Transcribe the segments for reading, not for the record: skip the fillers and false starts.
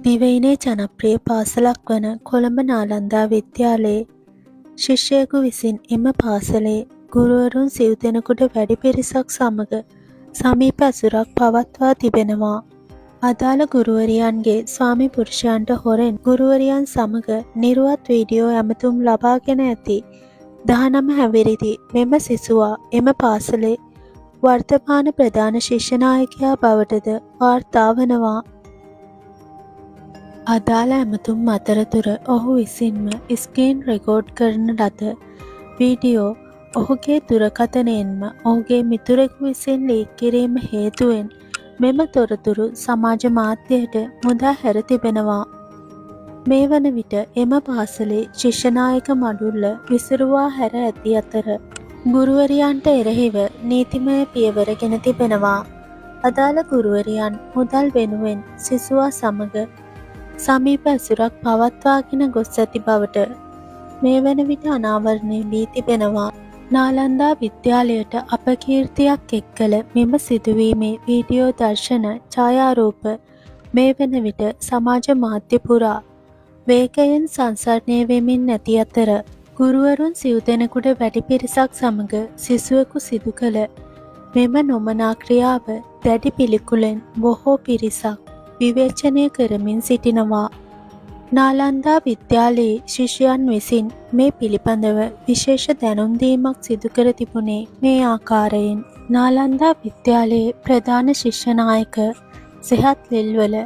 දිවයිනේ ජනප්‍රිය පාසලක් වන කොළඹ නාලන්දා විද්‍යාලයේ ශිෂ්‍යයෙකු විසින් එම පාසලේ ගුරුවරුන් සිව් දෙනෙකුට වැඩි පිරිසක් සමග සමීප ඇසුරක් පවත්වා තිබෙනවා. අදාළ ගුරුවරියන්ගේ ස්වාමි පුරුෂයන්ට හොරෙන් ගුරුවරියන් සමග නිරුවත් වීඩියෝ ඇමතුම් ලබාගෙන ඇති 19 හැවිරිදි මෙම සිසුවා එම පාසලේ වර්තමාන ප්‍රධාන ශිෂ්‍ය නායකයා බවටද වාර්තා වනවා. අදාළ ඇමතුම් අතරතුර ඔහු විසින්ම ස්ක්‍රීන් රෙකෝඩ් කරන ලද වීඩියෝ ඔහුගේ දුරකථනයෙන්ම ඔහුගේ මිතුරෙකු විසින් ලීක් කිරීම හේතුවෙන් මෙම තොරතුරු සමාජ මාධ්‍යයට මුදා හැර තිබෙනවා. මේ වන විට එම පාසලේ ශිෂ්‍ය නායක මඩුල්ල විසිරුවා හැර ඇති අතර ගුරුවරියන්ට එරෙහිව නීතිමය පියවර ගෙන තිබෙනවා. අදාළ ගුරුවරියන් මුදල් වෙනුවෙන් සිසුවා සමග සමීප ඇසුරක් පවත්වාගෙන ගොස් ඇති බවට මේ වන විට අනාවරණය වී තිබෙනවා. නාලන්දා විද්‍යාලයට අපකීර්තියක් එක් කළ මෙම සිදුවීමේ වීඩියෝ දර්ශන ඡායාරූප මේ වන විට සමාජ මාධ්‍ය පුරා වේගයෙන් සංසරණය වෙමින් ඇති අතර, ගුරුවරුන් සිව් දෙනෙකුට වැඩි පිරිසක් සමග සිසුවෙකු සිදු කළ මෙම නොමනා ක්‍රියාව දැඩි පිළිකුලෙන් බොහෝ පිරිසක් විවේචනය කරමින් සිටිනවා. නාලන්දා විද්‍යාලයේ ශිෂ්‍යයන් විසින් මේ පිළිබඳව විශේෂ දැනුම් දීමක් සිදු කර තිබුණේ මේ ආකාරයෙන්. නාලන්දා විද්‍යාලයේ ප්‍රධාන ශිෂ්‍ය නායක සෙහත් ලිල්වල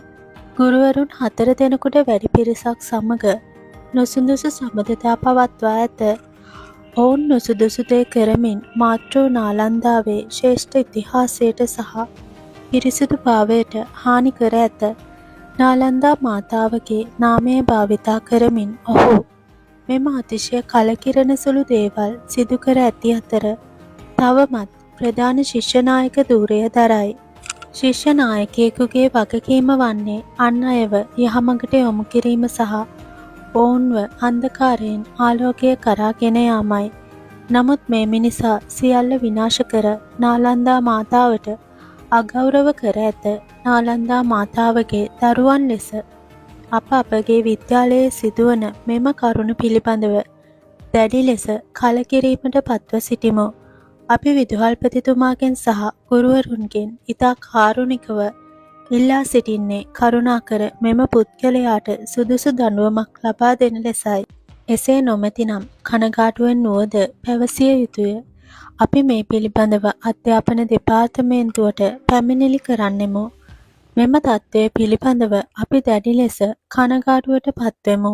ගුරුවරුන් හතර දෙනෙකුට වැඩි පිරිසක් සමග නුසුදුසු සබඳතා පවත්වා ඇත. ඔවුන් නුසුදුසු දේ කරමින් මාතෘ නාලන්දාවේ ශ්‍රේෂ්ඨ ඉතිහාසයට සහ පිරිසිදුභාවයට හානි කර ඇත. නාලන්දා මාතාවගේ නාමය භාවිතා කරමින් ඔහු මෙම අතිශය කලකිරෙන සුළු දේවල් සිදු කර ඇති අතර, තවමත් ප්‍රධාන ශිෂ්‍ය නායක ධුරය දරයි. ශිෂ්‍ය නායකයෙකුගේ වගකීම වන්නේ අන් අයව යහමඟට යොමු කිරීම සහ ඔවුන්ව අන්ධකාරයෙන් ආලෝකය කරා ගෙන යාමයි. නමුත් මේ මිනිසා සියල්ල විනාශ කර නාලන්දා මාතාවට අගෞරව කර ඇත. නාලන්දා මාතාවගේ දරුවන් ලෙස අප අපගේ විද්‍යාලයේ සිදුවන මෙම කරුණු පිළිබඳව දැඩි ලෙස කලකිරීමට පත්ව සිටිමු. අපි විදුහල්පතිතුමාගෙන් සහ ගුරුවරුන්ගෙන් ඉතා කාරුණිකව ඉල්ලා සිටින්නේ කරුණාකර මෙම පුද්ගලයාට සුදුසු දඬුවමක් ලබා දෙන ලෙසයි. එසේ නොමැතිනම් කනගාටුවෙන් වුවද පැවසිය යුතුය, අපි මේ පිළිබඳව අධ්‍යාපන දෙපාර්තමේන්තුවට පැමිණිලි කරන්නෙමු. මෙම තත්ත්වය පිළිබඳව අපි දැඩි ලෙස කනගාටුවට පත්වෙමු.